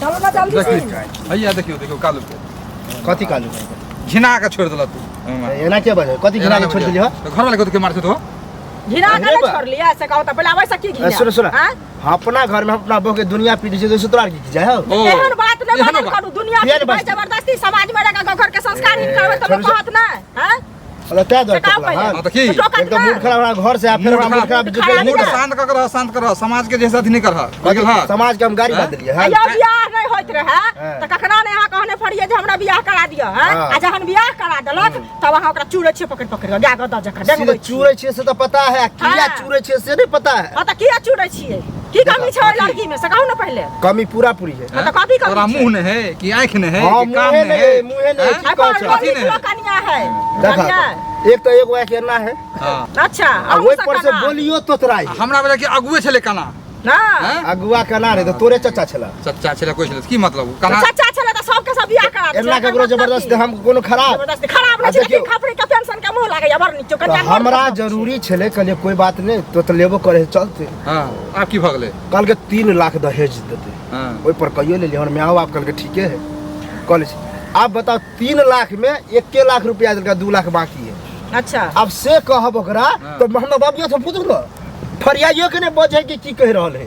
चलू ना जल्दी से। हैया देखियो देखियो कालू के कथी कालू घिना के छोड़ देला तू एना के बजे कथी घिना के छोड़ देली हो घर वाले के मार छे तो घिना के अरे नहीं बा। छोड़ लिया से कहू त पहिले आबै से की घिना सुनो सुनो आँय? अपना घर में अपना बहू के दुनिया पीटे छै तो तोरा की जाय हो ओ, एहन बात नहि एहनो बाजल बात। करू दुनिया किया के नहि बाजतै? जबरदस्ती समाज में रह के घर के संस्कार ए, हिन करबै त छोड़ू, लोक कहत नहि आँय? मतलब तै दुआरे से टोकला पहिले। हँ हाँ, तऽ की टोकत एकदम ना। मूड खराब हमरा घर से आ फेर मूड हमरा मूड खराब खराब मूड खराब मूड ना। शांत कर रह शांत कर रह समाज के जैसा अथी नहीं कर बुझल हा समाज के हम गाड़ी हाँ? बात देलियै हँ आ यौ बियाह नहि होइत रहै हाँ। तऽ कखना ने अहाँ कहने फरियै जे हमरा बियाह करा दिअ हँ हाँ। आ जहन बियाह करा देलक तब अहाँ ओकरा चूरै छियै पकड़ि पकड़ि कऽ गाय गदह जकाँ सीधे डेंगबै छियै चूरै छियै से तऽ पता है आ किया हाँ। चूरै छियै से नहीं पता है हँ तऽ किया चूरै छियै की कमी छै ओहि लड़की में से कहू ने पहिले कमी पूरा पूरी है हाँ, तऽ कथी कमी तोरा छै? मुंह नहीं है कि आँख नहीं है हाँ कि कान मुँहे नहीं नहीं है मुँहे नहीं हाँ? की आ कहै पर छै कथी नहि है? कनिया है देखा कनिया एक तो एगो आँख एना है हाँ। अच्छा आ अहूँ ओहि सब पर से कना? बोलियो तोतराई है हमरा बजा कि अगुए छलै कना ना हैं? अगुआ केना रहे तऽ तोरे चचा छला चचा छलै कोइ छलै की मतलब कना चचा छलै तऽ सबके सब बियाह करा एना ककरो जबरदस्ती हम कोनो खराब जबरदस्ती खराब आ नहि छै देखियौ। लेकिन खपड़ी के पेंशन के मुंह लागैया बड़ नीक तऽ कनिया हमरा जरूरी छलै कहलियै कोई बात नहि तो तऽ लेबो करे चलते हाँ आब की भऽ गेलै कहलकै 3 लाख दहेज देतै हाँ ओहि पर कहियो लेलियै हमर माओ बाप कहलकै ठीके है कहले छी आब बताओ 3 लाख में 1 लाख रुपया देलकै 2 लाख बाकी है अच्छा आब से कहब ओकरा हाँ। तऽ हमरा बाबियो से पूछू ने फरियाइयो के नहीं बजे कि की कहि रहल है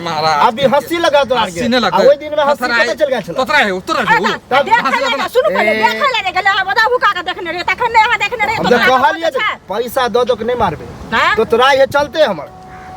महाराज अभी हंसी लगा तोरा हंसी नहि आ लगतै ओहि दिन में हंसी कतऽ चलि गेल छल तोतरा है तोरा अरे है तऽ तब देखै लए ने, सुनू पहिले ए। देखै लए नहि गेलै अहाँ बता भुका के देखने रहियै तखन नहि अहाँ देखने रहियै हम तऽ तऽ ओकरा कहलियै छै। पैसा दऽ दऽ के नहि मारबै हैं? तो तोरा ये चलते हमर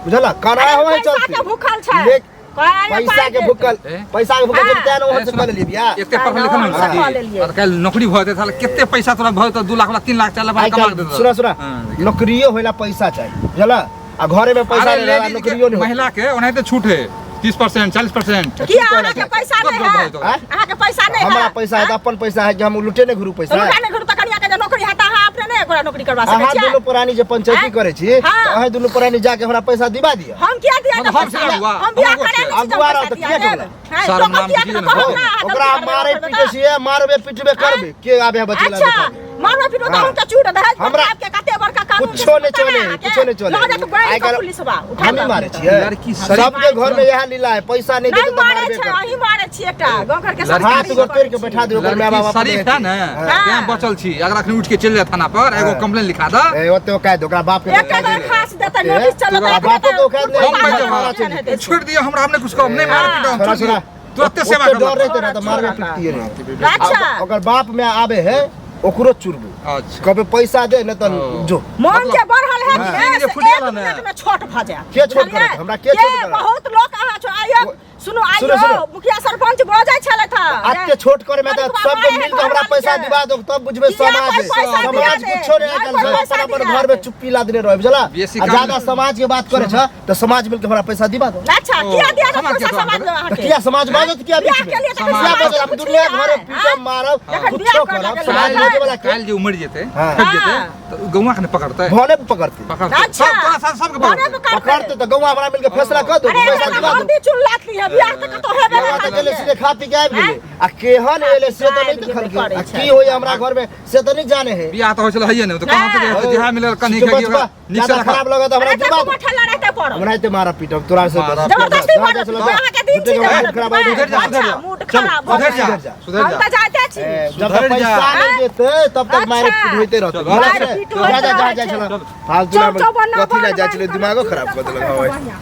बुझल करा अरे हो पैसा चलते के भूखल छै लेक- कहलियै पैसा पाइ के देत। भूखल ए? पैसा के भूखल हाँ। तें ने ओहो से सुन, कऽ लेलियै बियाह एते पढ़ल लिखल हाँ, नहि कऽ लेलियै। और काल्हि नौकरी भऽ जेतै साला कते पैसा तोरा भऽ जेतौ 2 लाख वाला 3 लाख 4 लाख वाला आइ कमा के काल्हि देतौ सुना सुना हाँ। नौकरियो होला पैसा चाही बुझल आ घरे में पैसा अरे नहीं रहा लेडीज नौकरियो के नहीं महिला के ओनाहिते छूट है 30% 40%। की अहाँके पैसा नहि है आँय? अहाँके पैसा नहि है हमरा पैसा है तऽ अपन पैसा है कि हम लुटे नहीं घुरू पैसा लुटा नहि घुरू तऽ कनिया के जे नौकरी हेतै अहाँ अपने नहि ओकरा नौकरी करवा सकै अहाँ छियै दुनू प्राणी जे पंचायती आँय? करै छी हाँ। तऽ अहाँ दुनू प्राणी जाके हमरा पैसा दिबा दिअ हम किया दिया हम- हम से अगुआ, हम बियाह हम अगुआ करे छियै। छी अगुआ रहो तऽ किया टोकला? शर्म नाम की ने कहब हो। ना अहाँ ओकरा गलती करबै मारे करबै पीटे तऽ। छियै मारबे पिटबे करबे के आबे है बचेला अच्छा मारबे पिटबे तऽ हाँ। हम तऽ चूड़ दहेज पर हमरा- आपके कते बड़का कानून कुछो नहीं चले कुछो नहीं चले लऽ जात आइ गोइल काल्हि पुलिस बा उठा हम ही लऽ। मारे छियै लड़की शरीफ सबके घर में यह लीला है पैसा नहीं नहीं देते तो मारे मारबे छै करते अहीं मारे छी एकटा गाँव घर के लड़की संस्कारी हाथ गोड़ तोड़ के बैठा दियौ ओकर माय लड़की बाप शरीफ है ने हाँ। तें बचल छी अगर अखनी उठ के चलि जाए थाना पर एगो हाँ। कंप्लेन लिखा द ए ओते ओका दे ओकरा बाप के एकटा दरखास्त देतै नोटिस चलतै ओकरा बापो के औकात नहीं हम है, बैठ हमारा जाब। चलि जेतै। छोड़ दियौ हमरा हमने कुछ कम नहीं मार हाँ। पीट हम छोड़ा छोड़ दियौ छोड़ा तुरते सेवा ओते कर डर रहते ना तो मारबे पिटतिए रहे अच्छा आ ओकर बाप में आबे है ओकरो चुरबू अच्छा कभी पैसा दे नहीं तो ओ। जो मन के बढ़ल है हाँ। कि ने जे से फुटि एक गेल ने। मिनट में छोट भऽ जायत के छोट बुझलियै? करत? हमरा के छोट करत? बहुत लोक अहाँ छो आइयो सुनू सुनू, आइयो सुनू। मुखिया सरपंच बजै छलथि हँ अते छोट करे में तो सबके मिल के हमरा पैसा दिवा दो तब बुझबे किया समाज कोई पैसा समाज दिया दे? कुछो नहीं नहीं आजकल कोई सब पैसा अपन अपन दिया घर में दे। चुप्पी लादने रहे बुझला बेसी आ काम ज्यादा नहीं। समाज के बात करे छ तो समाज मिल के हमरा पैसा दिवा दो अच्छा ओ, किया दिया समाज के पैसा तो समाज में तो अहाँके किया समाज बाजत किया बीच बियाह में के लिए तऽ समाज किया समाज बाजत हम दुनिया घर में पीटब मारब जखन कुछो बियाह करऽ करब लगलै, समाज हाँ। बाजे वाला के काल्हि जे उमरि जेतै हाँ। खपि जेतै हाँ। तऽ गौवा के ने पकड़तै भने पकड़ते पकड़तै अच्छा। सब तोरा साथ सबके भने पकड़तै पकड़ते तो गौवा हमरा मिल के फैसला कर दो अरे पैसा हमरा दिवा दो हल्दी चून लात ली है बियाह तऽ कतौ हेबे गौवा नहि तऽ गेलै करतै। सीधे खा पी के आबि गेलै आ केहन एलै से तऽ नहि देखलकै आ की होइए हमरा घरमे से तऽ नहि जाने है बियाह तऽ होइ छलै हइए नहि तऽ कहाँ तऽ जहाँ मिलल कनी से बचबा नीक से ज्यादा खराब लगत हमरा अरे दिमाग तू बैठल रहते पड़ल हमरा एते मारा पीटब तोरा से मारा जबरदस्ती जा, मारब जा, चलो, जा। अहाँके दिन छी झूठे के मूड खराब जबरदस्ती। सुधर जा सुधर अच्छा जा मूड चल खराब भऽ सुधर गेल। जा जा। सुधर हम जा तऽ जाइते छी ए, जब तक सुधर जा। पैसा नहीं देते तब तक मारे अच्छा। पीट होते रहते चलो, बोला मारि से, पीट जा जा होइत जा जा रहै चलो चलो। फालतू चौ चौबन्ना कथी ला बान्ह जा चलो बान्ह दिमागो कऽ खराब कर चूड़ देलक हवा बढ़िआँ।